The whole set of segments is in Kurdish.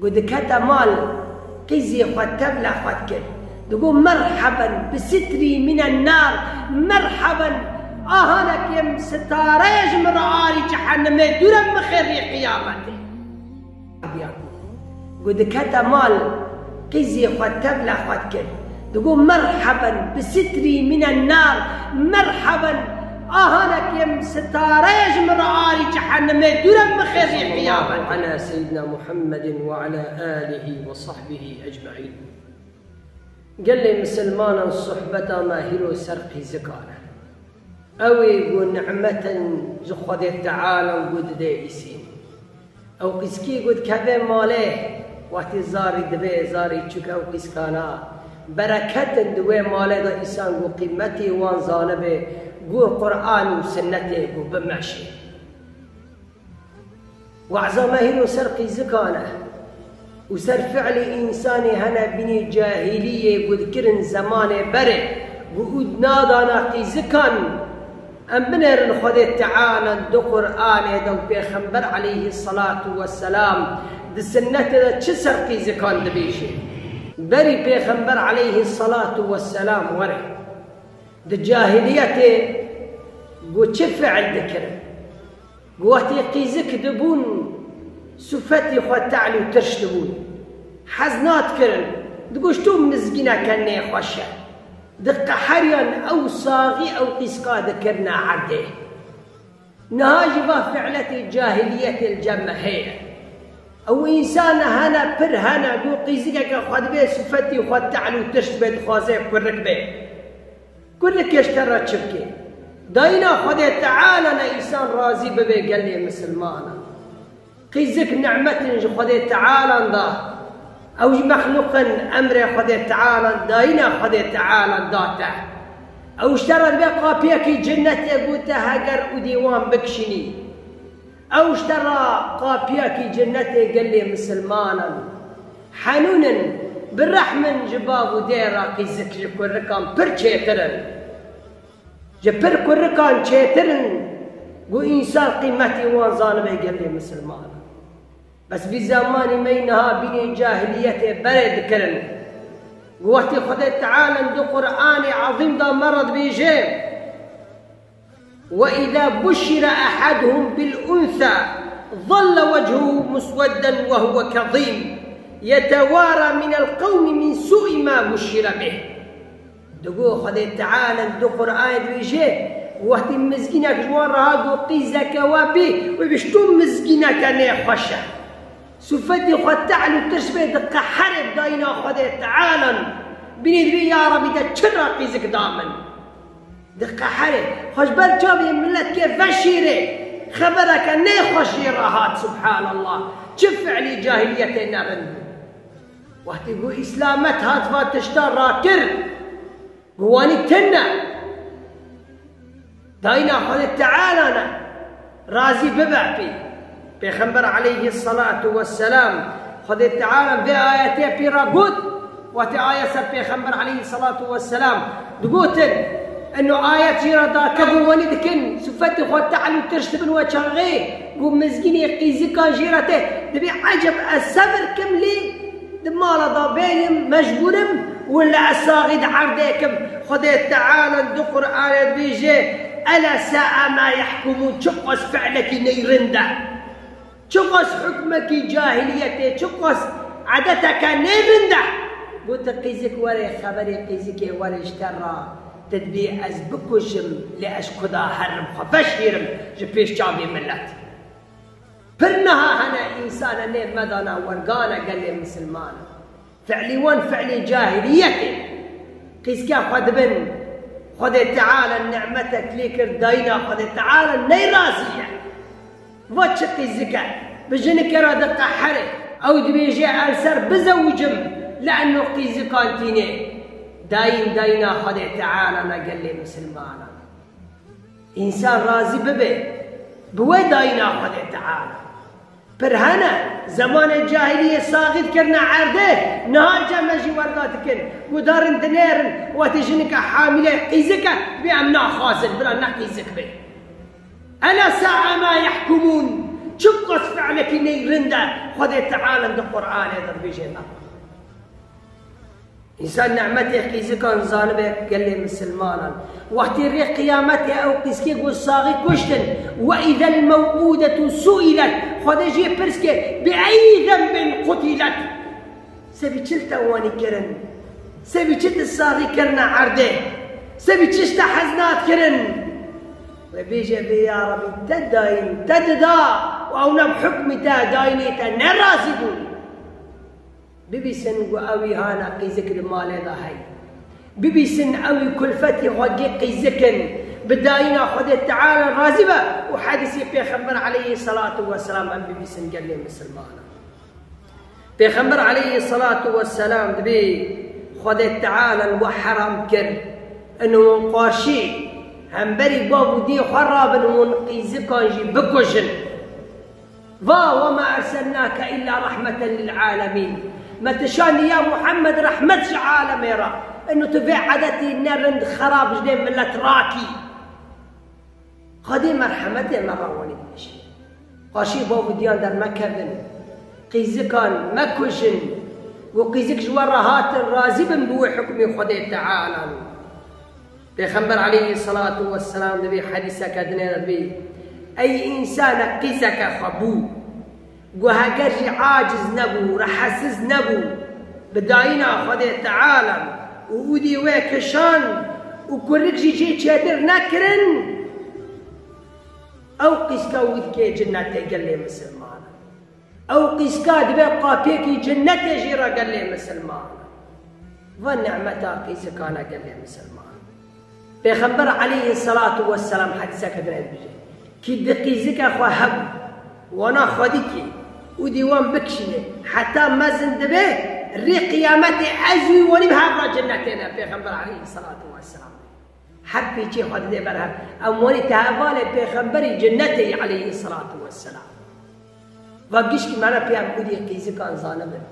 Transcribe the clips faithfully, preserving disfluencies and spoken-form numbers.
Ku dikete mal, qîzê xwe tevle xwe dikir. Digo, "Merheben bi sitrî minen nar, merheben, ahanekê min sitareyê ji min re arî cehennemê dûre min xêrî qiyametê." Ku dikete mal, qîzê xwe tevle xwe dikir. Digo, "Merheben bi sitrî minen nar, merheben, ahanekê min sitareyê ji min re arî cehennemê dûre min xêrî qiyametê." Ala seyyidina Muhammedin ve ala alihi ve sahbihi ecmaîn. Gelê misilmanan, sohbeta me hîro ser qîzikan e. Ew ê ku nimetin ji Xwedê Teala ku dide îsîn. Ew qîzkî ku dikeve malê, wextî zarî dibe, zarî çûk ew qîzkana bereketin di wê malê de, îsan ku qîmetê wan zanibe, ku Quran û sinnetê ku bimeşe. Weza me hîro ser qîzikan e û ser fiilê însanê hene bînî cahiliyê ku dikirin zemanê berê, ku û nadana qîzikan. Em binêrin Xwedê Teala di Quranê de û Pêxember aleyhisselatu vesselam di sinnetê de çi ser qîzikan dibêje. Berî Pêxember aleyhisselatu vesselam were, di cahiliyetê ku çi fiil dikirin? Ku wextê qîzik dibûn, sifetî xwe tehl û tirş dibûn. Hez nadikirin. Digot, "Tu mizgîneke nêxweş e." Diqeheriyan ew saxî ew qîzka dikirine erdê. Niha jî va fiiletê cahiliyetê li cem me heye. Ew însan hene, pir hene, ku qîzikeke xwe dibe, sifetî xwe tehl û tirş dibe, dixwaze kurik be. Kurik ji te re çi bike? Dayîna Xwedê Teala ne, însan razî bibe gelê misilmanan. Qîzik nimetin ji Xwedê Tealan da. Ew ji mexlûqin, emrê Xwedê Tealan, dayîna Xwedê Tealan da te. Ew ji te re dibe qapiyekî cinnetê, ku te heger û dîwan bikişînî. Ew ji te re qapiyekî cinnetê gelê misilmanan. Henûn in, bi rehm in ji bav û dê re, qîzik ji kurikan pir çêtir in. Ji pir kurikan çêtir in, ku însan qîmetî wan zanibe gelê misilmanan. Bes vî zemanî me yî niha bînî cahiliyetê berê dikirin. Ku wextî Xwedê Teala di Quranê Ezîm de me re dibêje, "Ve izâ buşşire ehaduhum bil unsâ, zalle wechûhu muswedden ve huve kezîm, yetewârâ minel qewmi min sû'i mâ buşşire bih." Digo Xwedê Teala di Quranê dibêje, wextî mizgînek ji wan re hat, got, "Qîzeke we bî, wê bêjt, tu mizgîneke nêxweş e." Sifetî xwe tehl û tirş bê, diqeherê dayîna Xwedê Teala. Bînî dibê, "Ya Rebî, te çira qîzik da min?" Diqeherê. Xwe ji ber çavê milet kê veşîrê. Xebereke nêxweş jê re hat, subhanallah. Çi fiilî cahiliyetê nerind bû. Wextî ku îslamet hat va tişta rakir, ku wanî tune. Dayîna Xwedê Teala ne, razî bibe pê. Pêxember aleyhisselatu vesselam, Xwedê Teala vê ayetê pê re got, wextê aya ser Pêxember aleyhisselatu vesselam digotin, eno ayet jê re dake, ku wanî dikin, sifetê xwe tehl û tirş dibin we çaxê, ku mizgînê qîzikan jê re tê, dibê eceb ez sebir kim lê Di mala da bêyim, mecbûr im, wille ez saxî di erdê kim. Xwedê Teala di Quranê dibêje, "Ela sa'a ma yahkumûn", çiqas fi'lekî neyrind e. Çiqas hukmekî cahiliyetê, çiqas edeteke neyrind e. Gote qîzik were, xeberê qîzikê were ji te re. Te dibê ez bikujim, lê ez kuda herim xwe veşêrim ji pêş çavê milet. Pir niha hene însanê nê medana wergane gelê misilman. Fi'lî wan fi'lê cahiliyetê. Qîzke xwe dibin, Xwedê Teala nimetek lê kir, dayîna Xwedê Teala ney razî ye. Va çi qîzik e, bi jinike re diqehere. Ew dibêje, ez ser bizewicim, li eno qîzikan tîne. Dayîn dayîna Xwedê Teala ne gelê misilmanan. Însan razî bibe, bi wê dayîna Xwedê Teala. Pir hene, zemanê cahiliyê saxî dikirine erdê, niha cem me jî werga dikin. Gudarin dinêrin, wextê jinike hamile qîzik e, dibê em naxwazin, bira ne qîzik be. Ela sa'a ma yahkumûn. Çiqas fiilekî ney rind e, Xwedê Teala di Qur'anê de dibêje me. Însan nimetê qîzikan zanibe gelê misilmanan. Wextê rê qiyametê ew qîzkê ku saxî kuştin, "Ve izel mew'udetu su'ilet." Xwedê jê pirs ke, "Bi eyî zenbin qutilet?" Sebî çi li te wanî kirin? Sebî çi tu saxî kirine erdê? Sebî çi ji te hez nat kirin? Wê bêje, "Bê ya Rebî, te dayîn, te dida û ew ne bi hukmî te, dayînê te nerazî bûn." Bibîsin ku ewî hana qîzik li malê de hey. Bibîsin ewî kulfetî xwe gê qîzikin, bi dayîna Xwedê Teala razî be û hedîsê Pêxember aleyhî selatu weselam em bibîsin gelê misilmanan. Pêxember aleyhî selatu weselam dibê Xwedê Teala we heram kir, in hûn qarşî hemberî bav û diyê xwe rabin, hûn qîzikan jî bikujin. Va, "Ve ma erselnake illa rahmeten lil alemîn." Me tu şandî ya Muhammed rehmet ji alemê re. Ino tu vê edetî ne rind xerab ji nê millet rakî. Xwedê merhemetê me re wanî dibêje. Qarşî bav û diyan dermekevin. Qîzikan mekujin. Ku qîzik ji we re hatin, razî bin bi wê hukmê Xwedê Teala. Pêxember aleyhî selatu weselam di vê hedîseke dinê de dibê, "Ey însanek qîzeke xwe bû, ku heger jî aciz nebû, rehesiz nebû, bi dayîna Xwedê Teala û ûdî wê kişand û kurik jî jê çêtir nekirin, ew qîzka wî dikê cinnetê gelê misilmanan." Ew qîzka dibe qapiyekî cinnetê jî re gelê misilman. Va nimeta qîzikana gelê misilman. Pêxember aleyhî selatu weselam hedîseke dinê dibêje, kî di qîzike xwe hebû, wana xwedîkê û dîwan bikişîne, heta mezin dibe, rê qiyametê ez wî wanî bi hev re cinnetê ne. Pêxember aleyhî selatu weselam. Her pêçê xwe dide ber hev. Em wanî te hevalê pêxemberî cinnetê yî aleyhî selatu weselam. Va gişkî me re pê em xwedî qîzikan zanibin.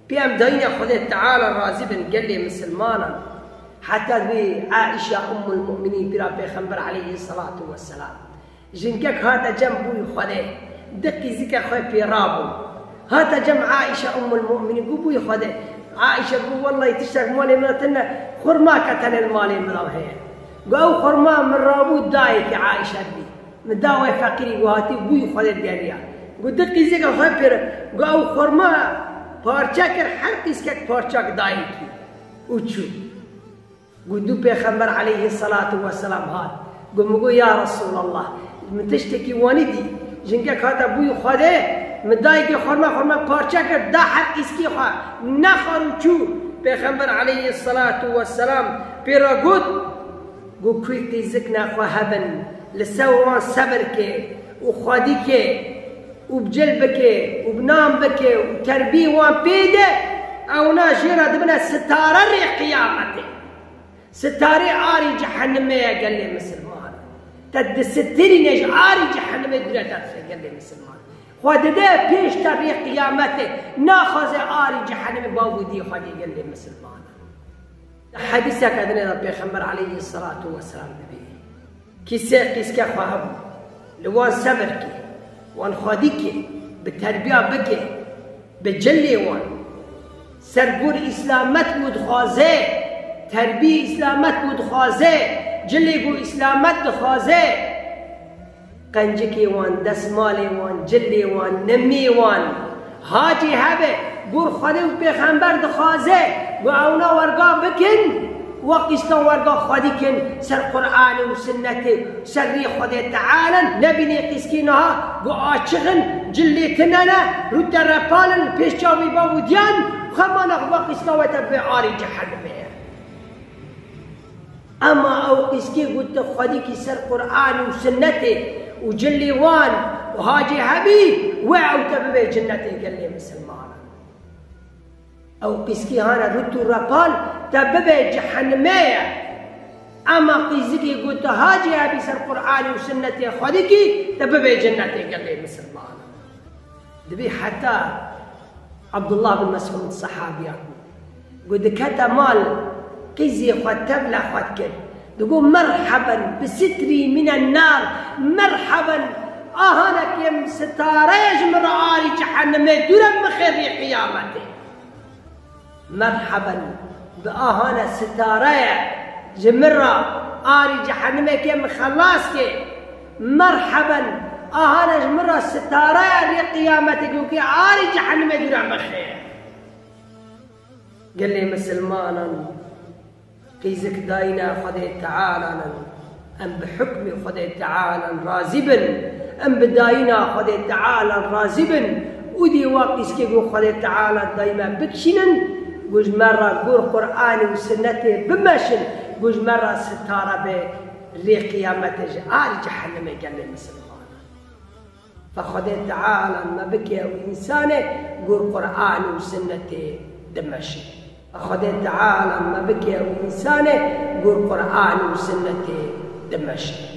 Pê em dayîne Xwedê Teala razî bin gelê misilmanan. Heta vê Aîşa Ummul Mu'minîn pîra pêxember aleyhî selatu weselam. Jinkek hate cem bûyî Xwedê, di qîzike xwe pê rabû. Hate cem Aîşe Ummul Mu'minîn, gu bûyî Xwedê. Aîşe gu, "Wellahî tiştek malê min de tune, xurmake tenê li malê min de heye." Gu, "Ew xurma min rabû dayekî Aîşe bî. Min da wê feqîrî." Gu, "Hatî bûyî Xwedê digeriya." Gu, "Di qîzike xwe pê re." Gu, "Ew xurma parçe kir, her qîzkek parçak dayekî." Û çû. Got, dû Pêxember aleyhî selatu weselam hat. Got, min got, "Ya Resûlallah, min tiştekî wanî dî. Jinkek hate bûyî Xwedê, min dayekî xurma, xurma parçe kir, da her qîzkî xwe, nexwar û çû." Pêxember aleyhî selatu weselam pê re got, got, "Kuy qîzikna xwe hebin, li ser wan sebir ke û xwedî ke û bi cil bike û bi nan bike û terbiyê wan pê de, ewna jê re dibine sitare rê qiyametê." Sitarê arî cehenimê ye gelê misilman. Te disitirîne ji arî cehenimê dûre te dixe gelê misilman. Xwe dide pêş te rê qiyametê, naxwaze arî cehenimê bav û diyê xwe dê gelê misilman. Di hedîseke dinê de Pêxember aleyhî selatu weselam dibê. Kî sê qîzke xwe hebû, li wan sebir ke, wan xwedî ke, bi terbiya bike, bi cilê wan. Sergor îslamet ku dixwaze, terbî îslamet ku dixwaze, cilê ku îslamet dixwaze, qencikê wan, desmalê wan, cilê wan, nimê wan, hacî hebe, gur Xwedê û Pêxember dixwaze, gu ewna werga bikin, wa qîzkan werga xwedî kin, ser Qur'anê û sinnetê, ser rî Xwedê Teala, nebînê qîzkî niha, gu açixin, cilê tinene, rû te repalin, pêş çavî bav û diyan, xemana xwe qîzka we te bi arî cehenimê ye. Ema ew qîzkê ku tu xwedîkî ser Qur'an û sinnetê û cilê wan û hacê hebî, we ew te bibe cinnetê gelê misilmanan. Ew qîzkî hane rût û repal te bibe cehenimê ye. Ema qîzikê ku tu hacê hebî ser Qur'an û sinnetê xwedîkî, te bibe cinnetê gelê misilmanan. Dibî heta Abdullah bin Mes'ud sehabiya ku got, dikete mal, qîzê xwe tevle xwe dikir. Digot, "Merheben bi sitrî minen nar, merheben Ahane kêm sitareye ji min re arî cehennemê dûre mixê rê qiyametê. Merheben bi ahane sitareye ji min re arî cehennemê kêm xelas kê. Merheben ahane ji min re sitareye rê qiyametê kê arî cehennemê dûre mixê. Gelê misilmanan qîzik dayîna Xwedê Teala in, em bi hukmê Xwedê Teala razî bin, em bi dayîna Xwedê Teala razî bin û dê wa qîzkê ku Xwedê Teala dayî me bikişînin, ku ji me re gor Qur'anê û Sinnetê bimeşin, ku ji me re sitare be rê qiyametê ji arî cehennemê gelê misilmanan. Fe Xwedê Teala me bike ew însanê gor Qur'an û Sinnetê dimeşe. Fe Xwedê Teala me bike ew însanê gor Qur'an û Sinnetê dimeşe.